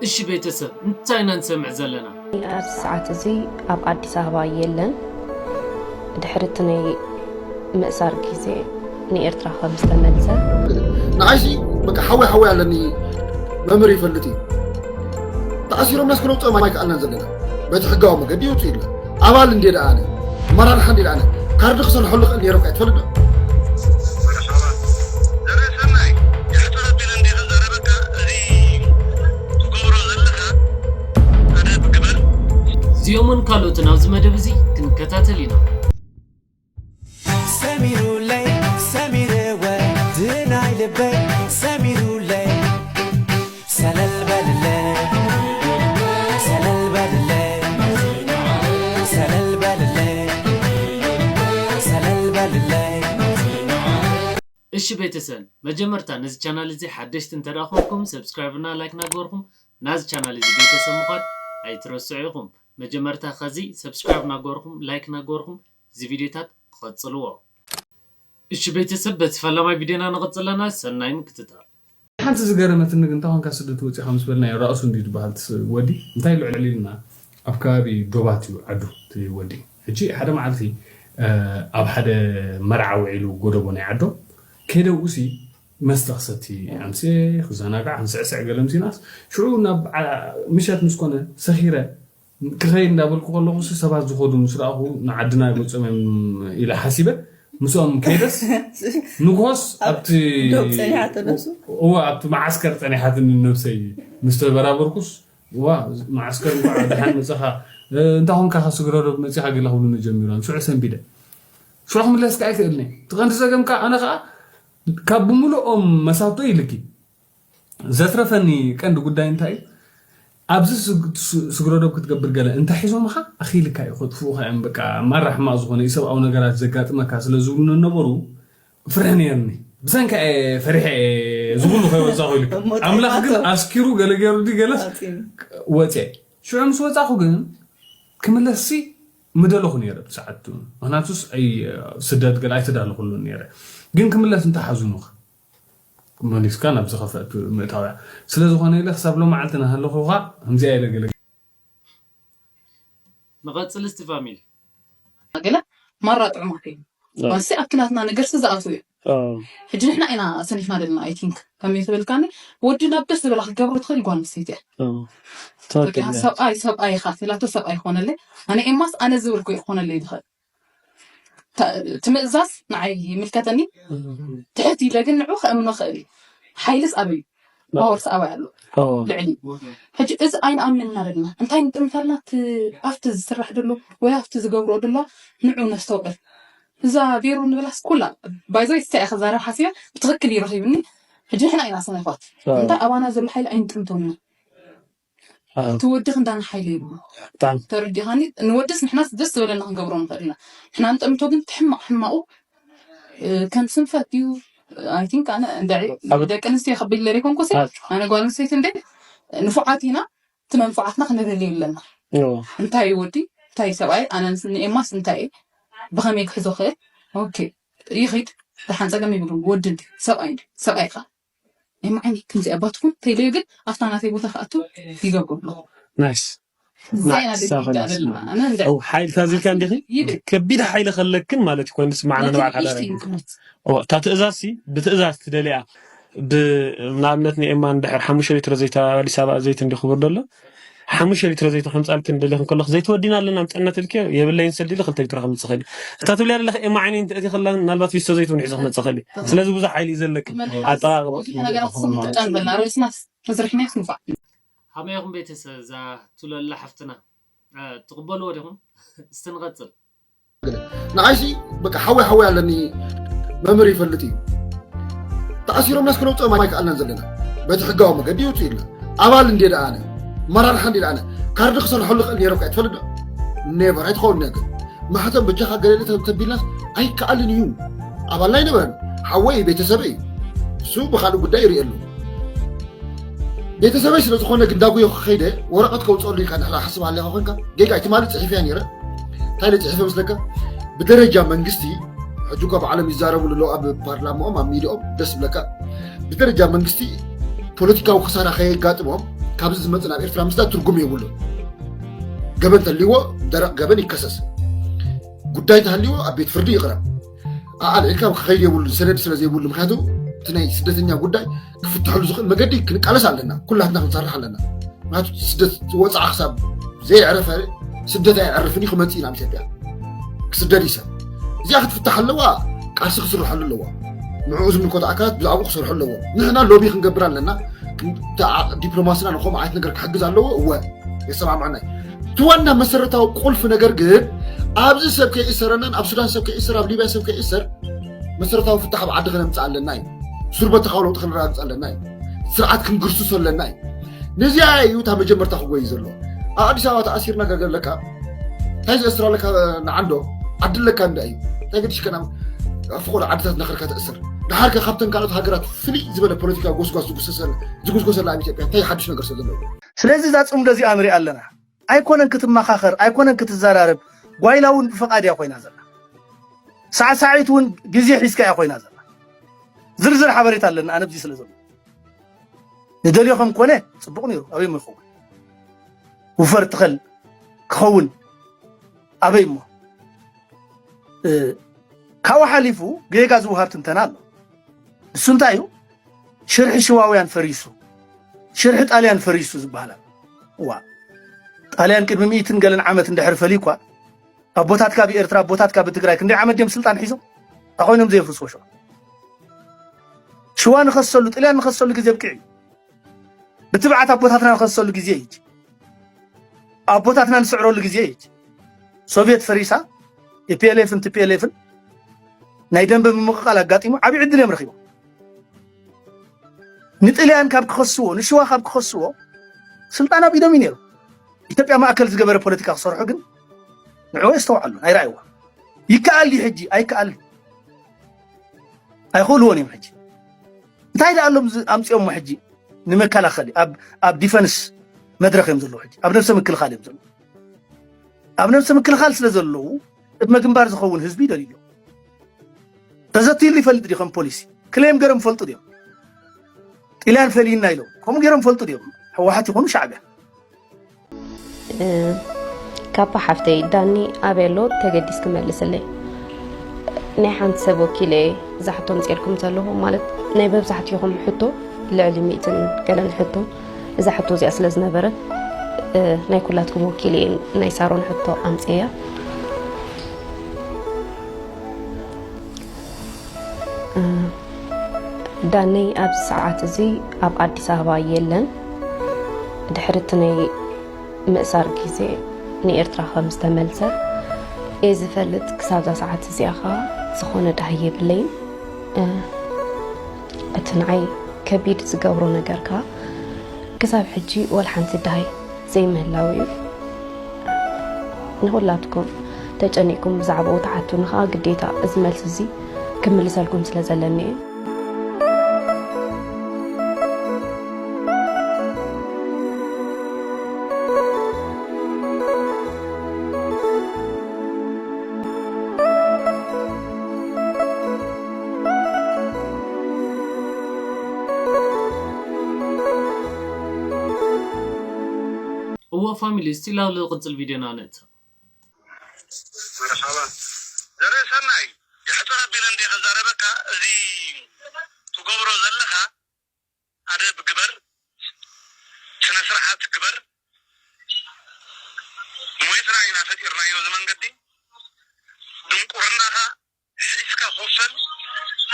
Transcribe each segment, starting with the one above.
እሺ ቤተሰብ፣ እንታይ ኢና ንሰምዕ ዘለና? ኣብዚ ሰዓት እዚ ኣብ ኣዲስ ኣበባ የለን። ድሕሪ እቲ ናይ ምእሳር ግዜ ንኤርትራ ከም ዝተመልሰ። ንዓይሲ በቃ ሓወይ ሓወይ ኣለኒ። መምህር ይፈልጥ እዩ። ተኣሲሮምናስ ክነውፅኦም ኣይከኣልናን ዘለና። በቲ ሕጋዊ መገዲ ይውፁ ኢልና። ኣባል እንዴ ደኣነ፣ መራርሓ እንዴ ደኣነ፣ ካርዲ ክሰርሐሉ ክእል ነይሮም ከ ትፈልጥ ዶ? እዚኦምን ካልኦትን ኣብዚ መደብ እዚ ክንከታተል ኢና። ሰሚሩለይ ሰሚርወ ድናይ ልበይ ሰሚሩለይ ሰለል በልለይ ሰለል በልለይ ሰለል በልለይ ሰለል በልለይ እሺ ቤተሰብ፣ መጀመርታ ነዚ ቻናል እዚ ሓደሽቲ እንተ ደኣ ኮንኩም፣ ሰብስክራይብ እና ላይክ እናገበርኩም ናዚ ቻናል እዚ ቤተሰብ ምዃን ኣይትረስዑ ኢኹም። መጀመርታ ከዚ ሰብስክራይብ እናገበርኩም፣ ላይክ እናገበርኩም እዚ ቪድዮታት ክቐጽልዎ። እሺ ቤተሰብ፣ በቲ ፈላማይ ቪድዮና ንቐጽል ኣለና። ሰናይ ምክትታል። ሓንቲ ዝገረመትኒ ግን፣ እንታይ ኾንካ ስደት ወፂኻ ምስ በልናዮ፣ ራእሱ እንዲ ዝበሃል እቲ ወዲ እንታይ ኢሉ ዕልል ኢልና፣ ኣብ ከባቢ ዶባት እዩ ዓዱ እቲ ወዲ። ሕጂ ሓደ መዓልቲ ኣብ ሓደ መርዓ ውዒሉ ጎደቦ ናይ ዓዶም ከይደ፣ ብኡሲ መስተ ክሰቲ ኣምስየ፣ ክዘናጋዕ ክንስዕስዕ ገለ ምሲናስ፣ ሽዑ ናብ ምሸት ምስ ኮነ ሰኺረ ክኸይድ እንዳበልኩ ከለኹ፣ ሰባት ዝኸዱ ምስ ረኣኹ፣ ንዓድና ገጾም እዮም ኢለ ሓሲበ። ምስኦም ከይደስ ንግሆስ ኣብቲ ዶብ ጸኒሓቶ ነብሱ? እወ፣ ኣብቲ መዓስከር ጸኒሓትኒ ነብሰይ ምስ ተበራበርኩስ፣ ዋ፣ መዓስከር እንኳዕ ደሓን መጻኻ፣ እንታይ ኾንካ ካብ ስግረ ዶብ መጺኻ ገለ ክብሉኒ ጀሚሮም። ሽዑ ሰንቢደ። ሽዑ ክምለስ ከኣ ኣይክእልኒ። እቲ ቀንዲ ጸገም ከኣ ኣነ ከኣ ካብ ብምልኦም መሳቶ ይልኪ። ዘትረፈኒ ቀንዲ ጉዳይ እንታይ እዩ? ኣብዚ ስግ- ስ- ስግረ ዶብ ክትገብር ገለ እንተ ሒዞምኻ ኣኺልካ እዩ ከጥፍኡኻ እዮም። በቃ ማራ ሕማቕ ዝኾነ ኢሰብኣዊ ነገራት ዘጋጥመካ ስለ ዝብሉ ነበሩ ፍርሒ ነርኒ። ብሰንካ እየ ፈሪሐ እየ ዝብሉ ከይወፃኹ ኢሉ እሞ ኣምላኽ ግን ጠይቃቶ። ኣስኪሩ ገለ ገይሩ ድዩ ገለስ ኣውፂኒ። ወፅየ። ሽዑ ምስ ወፃኹ ግን ክምለስሲ ምደለኹ ነይረ ብሰዓቱ። ምክንያቱስ ኣይ ስደት ገለ ኣይተዳለኹሉን ነይረ። ግን ክምለስ እንተሓዙኑኻ መሊስካ ናብ ዝኸፍአ ምእታው እያ። ስለ ዝኾነ ኢለ ክሳብ ሎማዓልቲ እናሃለኹ ኸዓ ከምዚኣ ኢለ ገለ ንቐጽል እስቲ ፋሚሊ። ገለ ማራ ጥዑማት እዮም። ዋንሲ ኣብቲ ናትና ነገርሲ ዝኣትዉ እዮም። ሕጂ ንሕና ኢና ሰኒፍና ዘለና። ኣይ ቲንክ ከመይ ትብልካኒ፣ ወዲ ናብ ደስ ዝበላ ክትገብሮ ትኽእል ጓል ኣንስተይቲ እያ። በቃ ሰብኣይ ሰብኣይ ኢኻ ትብላቶ፣ ሰብኣይ ይኾነለይ። ኣነ ኤማስ ኣነ ዝብልኩ ይኾነለይ ዝኽእል። ተ- እቲ ምእዛዝ ንዓይ ይምልከተኒ። ትሕት ኢለ ግን ንዑ ከእምኖ ክእል እዩ። ሓይልስ ኣበይ እዩ? ፓወርስ ኣበይ ኣሎ? ልዕሊ ሕጂ እዚ ኣይንኣምንን ኢና ዘለና። እንታይ ንጥምት ኣለና? እቲ ኣብቲ ዝስራሕ ዘሎ ወይ ኣብቲ ዝገብርኦ ዘሎ ንዑ ነስተውዕል። እዛ ቬሮ ንብላስ ኩላ ባይዞ ስታይ ክዛረብ ሓሲበ ብትኽክል ይረኺብኒ። ሕጂ ንሕና ኢና ሰነፋት። እንታይ ኣባና ዘሎ ሓይሊ ኣይንጥምቶን ኢና። እቲ ወዲ ክንዳና ሓይሊ የብሉ። ተረዲኻኒ? ንወድስ ንሕናስ ደስ ዝበለና ክንገብሮ ንኽእል ኢና። ንሕና ንጠምቶ ግን እቲ ሕማቕ ሕማቑ ከም ስንፈት እዩ። ኣይ ቲንክ ኣነ ደቂ ኣንስትዮ ከቢለ ዘይኮንኩ ኣነ ጓል ኣንስተይቲ እንደ ንፉዓት ኢና። እቲ መንፍዓትና ክነደልዮ ኣለና። እንታይ ወዲ እንታይ ሰብኣይ ኣነ ንኤማስ እንታይ ብኸመይ ክሕዞ ክእል? ኦኬ ይኺድ። ደሓን ጸገም ይብሉ። ወዲ እንዲ ሰብኣይ እንዲ ሰብኣይ ኻ የማዓይኒ ከምዚ ኣባትኩም ተይለዩ ግን ኣብታ ናተይ ቦታ ክኣቱ ይገብሩ ኣለኹ። ናይስ እዚኣ ኢና ደቂቃ ዘለና። ኣነ እንደ ሓይልካ ዝልካ እንዲኺ ይብል ከቢድ ሓይሊ ከለክን ማለት እዩ ኮይኑ ስማዕና ንባዕል ሓዳር ንእሽተይ ምኽንያት እታ ትእዛዝ ሲ ብትእዛዝ ትደልያ ንኣብነት ንኤማ እንድሕር ሓሙሽተ ሊትሮ ዘይታ ኣዲስ ኣበባ ዘይት እንዲ ክቡር ደሎ ሓሙሽተ ሊትሮ ዘይት ከምፃልክን ደሊኽን ከለኹ ዘይት ወዲና ኣለና ምፀነት ኢልክዮ የብለይን ስል ዲለ ክልተ ሊትሮ ከምፅእ ኽእል እታ ትብልያ ዘለኽ ኤማ ዓይነይ እንትእቲ ከላ ምናልባት ፊስቶ ዘይት እውን ሒዞ ክመፅእ ኽእል ስለዚ ብዙሕ ሓይሊ እዩ ዘለኪ ኣጠቃቅማ ነገር ኣክሱም ትጫን በልና ርእስና ተዝርሕና ክንፋዕ ከመይ ኢኹም ቤተሰብ እዛ ትብሎ ኣላ ሓፍትና ትቕበልዎ ዲኹም እስቲ ንቐፅል ንዓይሲ በቃ ሓወይ ሓወይ ኣለኒ መምህር ይፈልጥ እዩ ተኣሲሮምናስ ክነውፅኦም ኣይከኣልናን ዘለና በቲ ሕጋዊ መገዲ ይውፅኡ ኢልና ኣባል እንዴ ደኣነ መራርሓ እንዴ ደኣነ ካርዲ ክሰርሐሉ ክእል ነይሮም ከ ትፈልጥ ዶ ኔቨር ኣይትኸውን ነገር ማሕተም በጃኻ ገለለ ተቢልናስ ኣይከኣልን እዩ ኣባልና ኣይነበረን ሓወይ ቤተሰብ እዩ እሱ ብካልእ ጉዳይ ይርእየሉ ቤተሰበይ ስለ ዝኾነ ግንዳጉዮ ከኸይደ ወረቐት ከውፅአሉ ኢልካ ድሕራ ሓስብ ኣለኻ ኮንካ ጌጋ ትማሊ ፅሒፍያ ነይረ እንታይ ኢለ ፅሒፈ ምስለካ ብደረጃ መንግስቲ ሕጂ እኳ ባዕሎም ይዛረቡ ኣለዉ ኣብ ፓርላማኦም ኣብ ሚዲኦም ደስ ብለካ ብደረጃ መንግስቲ ፖለቲካዊ ክሳራ ከየጋጥሞም ካብዚ ዝመፅእ ናብ ኤርትራ ምስዳድ ትርጉም የብሉን። ገበን ተልይዎ ደረቕ ገበን ይከሰስ፣ ጉዳይ ተሃልይዎ ኣብ ቤት ፍርዲ ይቕረብ። ኣልዒልካ ክኸይድ የብሉን። ሰነድ ስለ ዘይብሉ፣ ምክንያቱ እቲ ናይ ስደተኛ ጉዳይ ክፍትሐሉ ዝኽእል መገዲ ክንቃለስ ኣለና። ኩላትና ክንሰርሕ ኣለና። ምክንያቱ ስደት ወፃዓ ክሳብ ዘየዕረፈ ስደት ኣየዕርፍን እዩ፣ ክመፅእ እዩ ናብ ኢትዮጵያ። ክስደድ እዩ ሰብ። እዚኣ ክትፍታሕ ኣለዋ። ቃልሲ ክስርሐሉ ኣለዎ። ንዕኡ ዝምልከቱ ኣካላት ብዛዕባኡ ክሰርሑ ኣለዎም። ንሕና ሎቢ ክንገብር ኣለና። ዲፕሎማስና ንከምኡ ዓይነት ነገር ክሕግዝ ኣለዎ። እወ፣ የሰማምዐና እዩ። እቲ ዋና መሰረታዊ ቁልፊ ነገር ግን ኣብዚ ሰብ ከይእሰረናን ኣብ ሱዳን ሰብ ከይእሰር፣ ኣብ ሊብያ ሰብ ከይእሰር፣ መሰረታዊ ፍታሕ ኣብ ዓዲ ከነምፅእ ኣለና እዩ። ሱር በተኻዊ ለውጢ ከነረጋግፅ ኣለና እዩ። ስርዓት ክንግርስሶ ኣለና እዩ። ነዚኣ እዩ እታ መጀመርታ ክጎይ ዘሎ። ኣብ ኣዲስ ኣበባ ተኣሲርና ገርገር ኣለካ እንታይ ዝእስር ኣለካ? ንዓንዶ ዓዲ ኣለካ እንዳ እዩ እንታይ ገዲሽ ከና ፍቆዶ ዓድታት ነኸርካ ተእስር። ድሓርከ ካብተን ካልኦት ሃገራት ፍልይ ዝበለ ፖለቲካ ጎስጓስ ዝጉሰሰል ዝጉስጎሰላ ኣብ ኢትዮጵያ እንታይ ሓድሽ ነገር ስለ ዘለዎ? ስለዚ እዛ ፅምዶ እዚኣ ንሪኣ ኣለና። ኣይኮነን ክትመኻኸር፣ ኣይኮነን ክትዘራረብ። ጓይላ እውን ብፈቓድ እያ ኮይና ዘላ። ሳዕሳዒት እውን ግዜ ሒዝካ እያ ኮይና ዘላ። ዝርዝር ሓበሬታ ኣለና ኣነ ኣብዚ ስለ ዘሎ ንደልዮ ከም ኮነ ፅቡቕ ነይሩ። ኣበይ እሞ ይኸውን? ውፈር ትኸል ክኸውን ኣበይ እሞ? ካብኡ ሓሊፉ ጌጋ ዝወሃብ ትንተና ኣሎ። እሱ እንታይ እዩ? ሽርሒ ሽዋውያን ፈሪሱ፣ ሽርሒ ጣልያን ፈሪሱ ዝበሃል ኣሎ። እዋ፣ ጣልያን ቅድሚ ሚእትን ገለን ዓመት እንድሕር ፈልዩ እኳ ኣቦታትካ ብኤርትራ ኣቦታትካ ብትግራይ ክንደይ ዓመት ድዮም ስልጣን ሒዞም? እንታይ ኮይኖም ዘየፍርስዎ ሽዋ? ሽዋ ንኸሰሉ ጥልያን ንኸሰሉ ግዜ ኣብቂዑ እዩ። ብትብዓት ኣቦታትና ንኸሰሉ ግዜ እዩ። ኣቦታትና ንስዕረሉ ግዜ እዩ። ሶቪየት ፈሪሳ፣ ፒኤልኤፍን ቲፒኤልኤፍን ናይ ደንበ ምምቕቓል ኣጋጢሙ ዓብዪ ዕድል እዮም ረኺቦም። ንጥልያን ካብ ክኸስዎ ንሽዋ ካብ ክኸስዎ ስልጣን ኣብ ኢዶም እዩ ነይሩ። ኢትዮጵያ ማእከል ዝገበረ ፖለቲካ ክሰርሑ ግን ንዕኡ የስተውዓሉን ኣይረኣይዋ። ይከኣል እዩ ሕጂ ኣይከኣል ኣይኽእልዎን እዮም ሕጂ እንታይ ደኣ ኣሎም ኣምፅኦሞ ሕጂ ንመከላኸሊ ኣብ ዲፈንስ መድረኽ እዮም ዘለዉ ሕጂ ኣብ ነብሰ ምክልኻል እዮም ዘለዉ ኣብ ነብሰ ምክልኻል ስለ ዘለዉ ቅድመ ግንባር ዝኸውን ህዝቢ ይደልዩ ተዘትይሉ ይፈልጥ ድዩ ከም ፖሊሲ ክሌም ገይሮም ፈልጡ ድዮም ጥልያን ፈሊና ኢሎም ከምኡ ገይሮም ፈልጡ ድዮም ህወሓት ይኹኑ ሻዕብያ ካባ ሓፍተይ ዳኒ ኣበይ ኣሎ ተገዲስኪ መልስለይ ናይ ሓንቲ ሰብ ወኪለ እየ እዛ ሕቶ ምፅኤልኩም ዘለኹ ማለት ናይ በብዛሕትኹም ሕቶ ልዕሊ ሚእትን ገለን ሕቶ እዛ ሕቶ እዚኣ ስለ ዝነበረት ናይ ኩላትኩም ወኪለ እየ ናይ ሳሮን ሕቶ ኣምፅኤያ ዳነይ ኣብዚ ሰዓት እዚ ኣብ ኣዲስ ኣበባ የለን ድሕሪ እቲ ናይ ምእሳር ግዜ ንኤርትራ ከም ዝተመልሰ እየ ዝፈልጥ ክሳብዛ ሰዓት እዚኣ ከዓ ዝኾነ ዳህ የብለይን እቲ ንዓይ ከቢድ ዝገብሮ ነገር ከዓ ክሳብ ሕጂ ወላ ሓንቲ ዳህ ዘይምህላው እዩ ንኹላትኩም ተጨኒቅኩም ብዛዕባኡ ትሓቱኒ ከዓ ግዴታ እዚ መልሲ እዚ ክምልሰልኩም ስለ ዘለኒ እዩ እዎ ፋሚሊ እስቲ ላብ ዝቕፅል ቪድዮና ንእተ መርሓባ ዘርኢ ሰናይ የሕፅር ኣቢለ እንደ ክዛረበካ እዚ ትገብሮ ዘለኻ ኣደብ ግበር ስነ ስርዓት ግበር ሞይትና ኢና ፈጢርናዮ እዚ መንገዲ ድንቁርናኻ ሒዝካ ኮፈል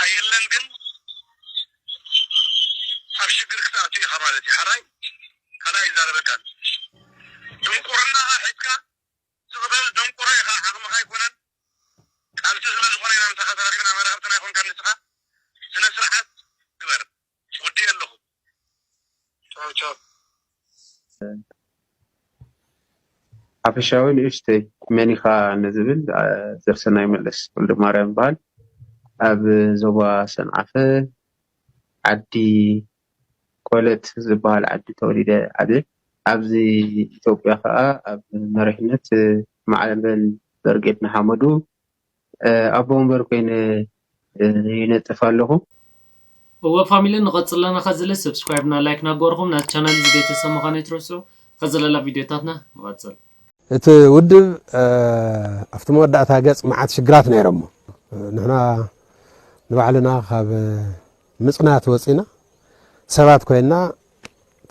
ኣየለን ግን ኣብ ሽግር ክትኣቱ ኢኻ ማለት እዩ ሓራይ ካልኣ ይዛረበካን ድንቁርናኻ ሒዝካ ስቕ በል ደንቆሮ ኢኻ ዓቕምኻ ኣይኮነን ቃልሲ ስለ ዝኾነ ኢና ምሳኻ ተራኺብና መራኸብትና ኣይኮንካን ንስኻ ስነ ስርዓት ግበር ወዲኤ ኣለኹ ቻው ቻው ሓፈሻዊ ንእሽተይ መን ኢኻ ንዝብል ዘርሰናይ መለስ ወልደማርያም ይበሃል። ኣብ ዞባ ሰንዓፈ ዓዲ ኮለት ዝበሃል ዓዲ ተወሊደ ዓብየ። ኣብዚ ኢትዮጵያ ከዓ ኣብ መሪሕነት ማዕበል በርጌድ ንሓመዱ ኣቦ ወንበር ኮይነ ይነጥፍ ኣለኹ። እወ ፋሚሊ ንቐጽል ኣለና። ከዚ ለ ሰብስክራይብ ና ላይክ ናገርኹም ናቲ ቻናል እዚ ቤተሰብ ምዃኑ ኣይትረስዑ። ከዚ ለላ ቪድዮታትና ንቐጽል። እቲ ውድብ ኣብቲ መወዳእታ ገጽ መዓት ሽግራት ነይሮሞ። ንሕና ንባዕልና ካብ ምጽናት ወጺና ሰባት ኮይና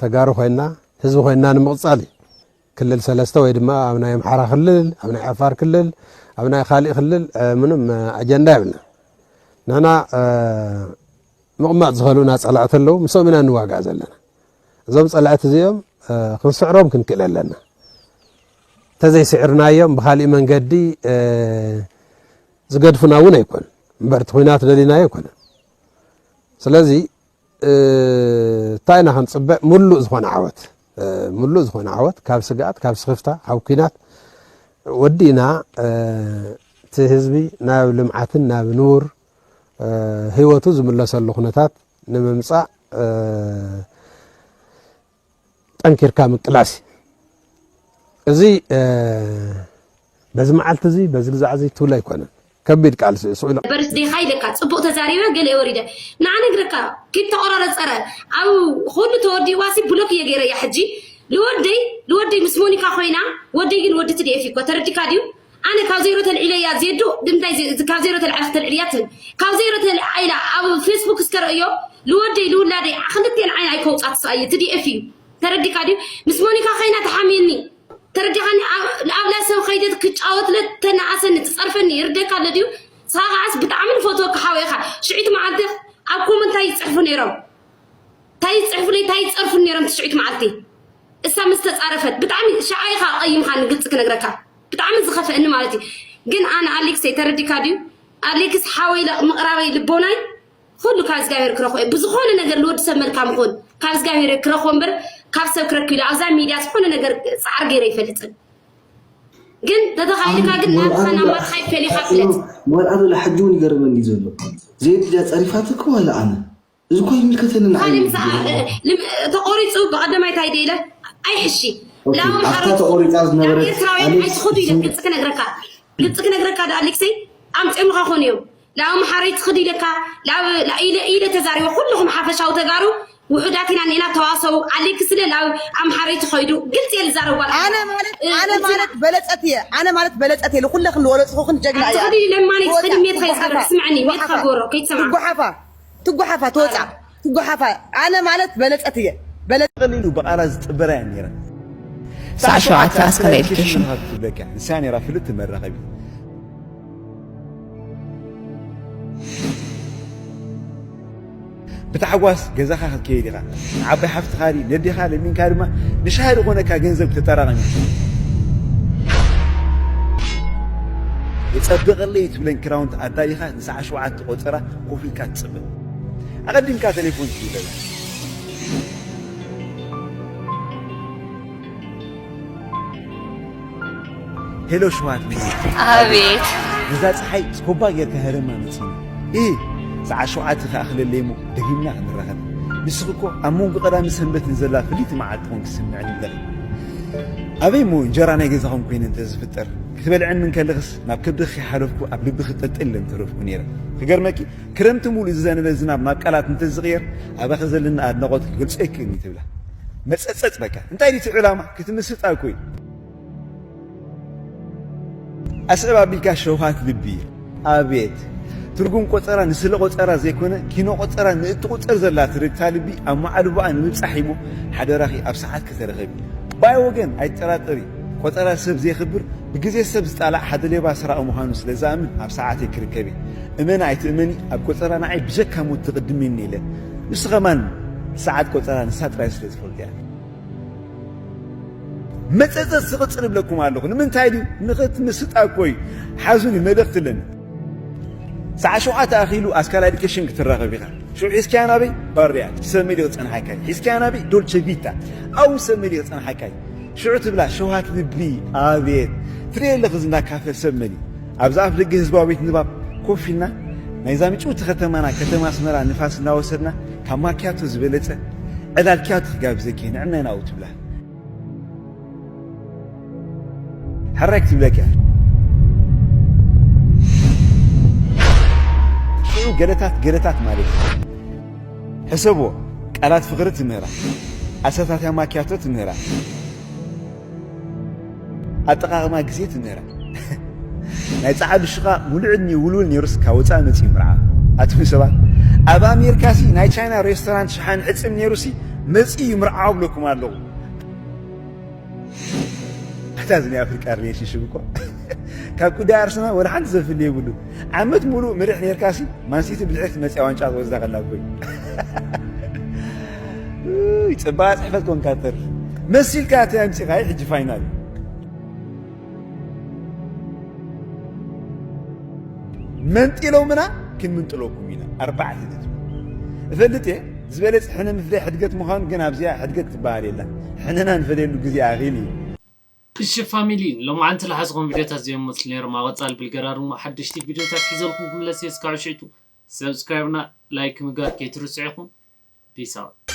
ተጋሩ ኮይና ህዝቢ ኮይና ንምቕጻል እዩ። ክልል ሰለስተ ወይ ድማ ኣብ ናይ ኣምሓራ ክልል ኣብ ናይ ዓፋር ክልል ኣብ ናይ ካሊእ ክልል ምንም ኣጀንዳ የብልና። ንሕና ምቕማጥ ዝኸሉና ጸላእቲ ኣለዉ፣ ምስኦም ኢና ንዋጋእ ዘለና። እዞም ጸላእቲ እዚኦም ክንስዕሮም ክንክእል ኣለና። እንተዘይስዕርናዮም ብኻሊእ መንገዲ ዝገድፉና እውን ኣይኮኑን። እምበር እቲ ኹናት ደሊናዮ ኣይኮነን። ስለዚ እንታይ ኢና ክንጽበ? ሙሉእ ዝኾነ ዓወት ሙሉእ ዝኾነ ዓወት ካብ ስግኣት ካብ ስኽፍታ ካብ ኲናት ወዲእና እቲ ህዝቢ ናብ ልምዓትን ናብ ንቡር ህይወቱ ዝምለሰሉ ኩነታት ንምምፃእ ጠንኪርካ ምቅላስ እዩ። እዚ በዚ መዓልቲ እዚ በዚ ግዛዕ እዚ ትብሎ ኣይኮነን። ከቢድ ቃልሲ እዩ። ስቕ ኢለ በርዝዴኻ ኢለካ ጽቡቕ ተዛሪበ ገለ ወሪደ ንዓ ነግረካ ኪድ ተቆራረጸረ ኣብ ኩሉ ተወዲእዋ ሲ ብሎክ እየ ገይረያ ሕጂ ልወደይ ልወደይ ምስ ሞኒካ ኮይና ወደይ ግን ወዲ ትዲኤፍ እኮ ተረዲካ ድዩ ኣነ ካብ ዜሮ ተልዒለያ ዜዶ ድምታይ ካብ ዜሮ ተልዓለ ተልዕልያ ትብል ካብ ዜሮ ተልዓይላ ኣብ ፌስቡክ እስከ ረእዮ ልወደይ ልውላደይ ክልቴን ዓይን ኣይከውጻት ሰኣየ ትዲኤፍ እዩ ተረዲካ ድዩ ምስ ሞኒካ ኮይና ተሓምየኒ ተረዲኻኒ ኣብ ላሰብ ከይደ ክጫወትለ ተናኣሰኒ ትጸርፈኒ ይርደካ ኣሎ ድዩ ሳኻዓስ ብጣዕሚ ንፈትወካ ሓወይኻ ሽዒት መዓልቲ ኣብ ኮመንት እንታይ ይጽሕፉ ነይሮም እንታይ ይጽሕፉለይ እንታይ ይጸርፉ ነይሮም ትሽዒት መዓልቲ እሳ ምስ ተጻረፈት ብጣዕሚ ሸዓ ኢኻ ቀይምኻኒ ግልጺ ክነግረካ ብጣዕሚ ዝኸፍአኒ ማለት እዩ ግን ኣነ ኣሌክሰይ ተረዲካ ድዩ ኣሌክስ ሓወይ ምቕራበይ ልቦናይ ኩሉ ካብ እግዚኣብሔር ክረኽቦ እየ ብዝኾነ ነገር ንወዲ ሰብ መልካም ኹን ካብ እግዚኣብሔር ክረኽቦ እምበር ካብ ሰብ ክረክብ ኢሉ ኣብዛ ሚድያ ዝኾነ ነገር ፃዕሪ ገይረ ይፈልጥን ግን ተተኻኢልካ ግን ናትኻን ኣማርኻይ ፈሊኻ ፍለጥ ሞልኣት ወላ ሕጂ እውን ይገርመኒ ዘሎ ዜድ ድያ ፀሪፋትክ ዋላ ኣነ እዚ እኮ ይምልከተኒ ንዓይ እዩ። ካልእ ምሳሕ ተቆሪፁ ብቀደማይ ታይ ደኢለ ኣይሕሺ ላም ኣፍታ ተቆሪፃ ዝነበረት ኤርትራውያን ኣይትኸዱ ኢለ ግልፂ ክነግረካ ግልፂ ክነግረካ ዶ ኣሌክሰይ ኣምፅኦምኻ ኮኑ እዮም ላብ ኣምሓረይ ትኽድ ኢለካ ላብ ኢለ ኢለ ተዛሪበ ኩልኹም ሓፈሻዊ ተጋሩ ውሑዳት ኢና ኒና ተዋሰው ኣሌክስ ስለ ላብ ኣምሓረይ ትኸይዱ ግልፂ እየ ዝዛረብ ጓል ኣነ ማለት ኣነ ማለት በለፀት እየ ኣነ ማለት በለፀት እየ ንኩለክን ንወለፅኹክን ጀግና እያ ትኽዲ ለማኒ ትኽዲ ሜትካ ይዝገበ ስምዐኒ ሜትካ ጎሮ ከይትሰምዓ ትጓሓፋ ትጓሓፋ ትወፃ ትጓሓፋ ኣነ ማለት በለፀት እየ በለፀት ቀሊሉ ብቓላት ዝጥበራ እያ ነይራ ሳዕ ሸውዓተ ኣስከላ ኤዱኬሽን ትብለካ ንሳ ነይራ ፍልጥቲ መራኸቢት ብታሕጓስ ገዛኻ ክትከይድ ኢኻ ንዓባይ ሓፍትኻ ድዩ ነዴኻ ለሚንካ ድማ ንሻሂ ዝኾነካ ገንዘብ ተጠራቐም የጸብቐለይ ትብለን ክራውንት ኣዳሊኻ ንሰዓ ሸውዓተ ቆጸራ ኮፍ ኢልካ ትጽበ ኣቐዲምካ ተሌፎን ትድውለላ ሄሎ ሽዋት ኣቤት ነዛ ፀሓይ ስኮባ ጌርካ ሀረማ መፂና እ ሰዓት ሸውዓተ ከኣ ክለለይ እሞ ደጊምና ክንራኸብ ንስኺ እኮ ኣብ መንጎ ቀዳሚ ሰንበት ንዘላ ፍልይቲ መዓልቲ ኮን ክስምዐኒ ኣለኺ ኣበይ እሞ እንጀራ ናይ ገዛኹም ኮይነ እንተ ዝፍጠር ክትበልዐኒ እንከለኽስ ናብ ከብድኺ ሓለፍኩ ኣብ ልብኺ ጠልጠል ኢለ ምተረፍኩ ነይረ ክገርመኪ ክረምቲ ሙሉእ ዝዘነበ ዝናብ ናብ ቃላት እንተዝቕየር ኣባኺ ዘለኒ ኣድናቖት ክገልጾ ኣይክእልን እዩ ትብላ። መጸጸጽ በቃ እንታይ ድዩ እቲ ዕላማ? ክትምስጣ እኮ እዩ። ኣስዕብ ኣቢልካ ሸውሃት ልቢ ኣቤት ትርጉም ቆጸራ ንስለ ቆጸራ ዘይኮነ ኪኖ ቆጸራ ንእትቁጸር ዘላ ትርግታ ልቢ ኣብ መዓልቦኣ ንምብጻሕ እሞ ሓደራኺ ኣብ ሰዓት ከተረኸቢ ባይ ወገን ኣይትጠራጠሪ ቆጸራ ሰብ ዘየኽብር ብግዜ ሰብ ዝጣላዕ ሓደ ሌባ ሰራቒ ምዃኑ ስለ ዝኣምን ኣብ ሰዓተይ ክርከብ እየ። እመኒ ኣይትእመኒ ኣብ ቆጸራ ንዓይ ብጀካ ሞት ትቕድመኒ ኢለ። ንሱ ኸማን ሰዓት ቆጸራ ንሳ ጥራይ ስለ ዝፈልጥ እያ። መጸጸት ስቕጽር እብለኩም ኣለኹ። ንምንታይ ድዩ? ንኽትምስጣ እኮ እዩ። ሓዙኒ መልእኽቲ ኣለኒ። ሰዓት ሸውዓተ ኣኺሉ ኣስካል ኣዲኬሽን ክትራኸብ ኢኻ። ሽዑ ሒዝካያ ናበይ? ባርያ። ሰብ መሊኡ ክጸንሓካ እዩ። ሒዝካያ ናበይ? ዶልቸ ቪታ። ኣብኡ ሰብ መሊኡ ክጸንሓካ እዩ። ሽዑ ትብላ ሸውሃት ልቢ ኣቤት ትርኢ ኣለኺ ዝና ካፈ ሰብ መሊ ኣብዚ ኣፍ ደገ ህዝባዊ ቤት ንባብ ኮፍ ኢልና ናይዛ ምጭውቲ ከተማና ከተማ ኣስመራ ንፋስ እናወሰድና ካብ ማክያቶ ዝበለጸ ዕላል ክያቶ ክጋብዘኪ ንዕናይ ናብኡ ትብላ ሕራይ ክትብለኪ እያ ሽዑ ገለታት ገለታት ማለት እዩ ሕሰብዎ፣ ቃላት ፍቕሪ ትምህራ፣ ኣሰታትያ ማኪያቶ ትምህራ፣ ኣጠቓቕማ ግዜ ትምህራ። ናይ ጸዓዱ ሽቓ ሙሉእ ዕድሚኡ ውልውል ነይሩስ ካብ ወጻኢ መጺኡ ይምርዓ። ኣቱም ሰባት፣ ኣብ ኣሜሪካሲ ናይ ቻይና ሬስቶራንት ሸሓኒ ሕጽም ነይሩሲ መጺኡ ይምርዓ እብለኩም ኣለኹ። ኣታ እዚ ናይ ኣፍሪቃ ሪሌሽንሽፕ እኮ ካብ ጉዳይ ኣርሰናል ወላ ሓንቲ ዘፍሊ የብሉ። ዓመት ሙሉእ ምርሕ ኔርካሲ ማንሲቲ ብድሕሪት መጽያ ዋንጫ ክወስዳ ከላ እኮ እዩ። ጽባቐ ጽሕፈት ኮንካ ተር መሲልካ እቲ ኣምጺኻ ሕጂ ፋይናል መንጢሎምና ክንምንጥለኩም ኢና ኣርባዕተ ነጥቢ። እፈልጥ እየ ዝበለጸ ሕነ ምፍዳይ ሕድገት ምዃኑ፣ ግን ኣብዚኣ ሕድገት ትበሃል የላ። ሕነና ንፈደየሉ ግዜ ኣኺል እዩ። እሺ ፋሚሊ፣ ሎማዓንቲ ዝሓዝኹም ቪድዮታት እዚኦም መስሉ ነይሮም። ኣብ ቀጻሊ ብልገራር እሞ ሓደሽቲ ቪድዮታት ሒዘልኩም ክምለስ እየ። እስካብ ሽዕቱ ሰብስክራይብና ላይክ ምግባር ከይትርስዑ ኢኹም። ፒስ ኣውት።